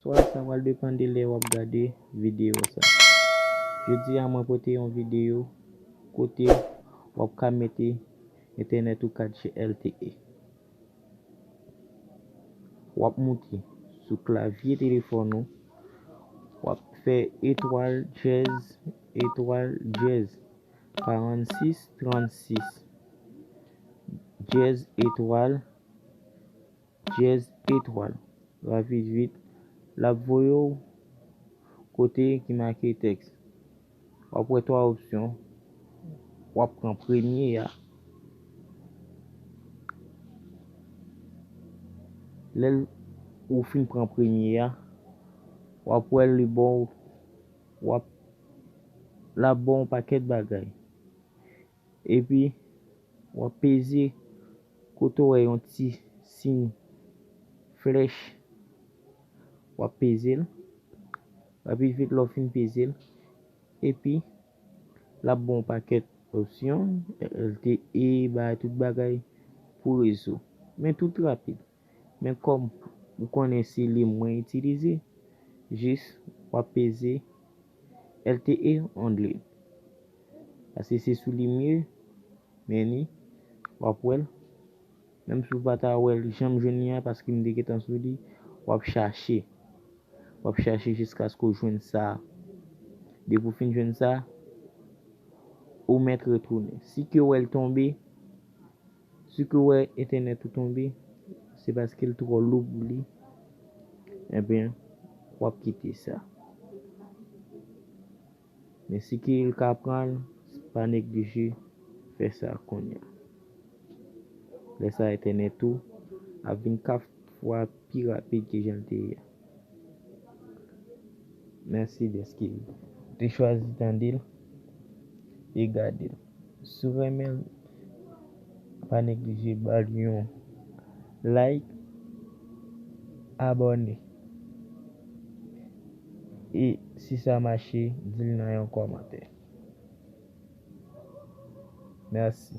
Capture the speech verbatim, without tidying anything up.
Swa sa pral depann de lè w ap gade videyo sa. Jodi a mwen pote yon videyo kote w ap ka mete entènèt ou kat G L T E. W ap moute sou klavye telefòn ou, w ap fè etwal dyèz etwal dyèz karannsis trannsis dyèz etwal dyèz etwal. Rapid vit, l ap voye w kote ki make tèks. W ap wè twa opsyon. W ap pran premye a. Lè l, ou fin pran premye a, w ap wè li ba w, w ap, l ap ba w yon pakèt bagay. Epi, w ap peze kote w wè yon ti siy flèch, w ap peze l. Rapid vit, lè w fin peze l, epi l ap ba w yon pakèt opsyon, L T E, bay tout bagay pou rezo. Men tout rapid. Men kòm ou konnen se li mwen itilize, jis w ap peze L T E only. Paske se sou li m ye, men ni, w ap wè l. Menm si w pa ta wè l, jan m jwenn li a, paske m te gentan sou li, w ap chache. W ap chache jiskaske w jwenn sa. Depi w fin jwenn sa, ou mèt retounen. Si ke w wè l tonbe, si ke w wè entènèt ou tonbe, se paske l twò lou pou li. Ebyen, w ap kite sa. Men si ke l ka pran l, pa neglije fè sa kounye a. Lè sa entènèt ou ap vin kat fwa pi rapid ke jan l te ye a. Mèsi dèske w te chwazi tande l e gade l. Si w renmen l, pa neglije ba l yon like, abòne. E si sa mache, di l nan yon kòmantè. Mèsi.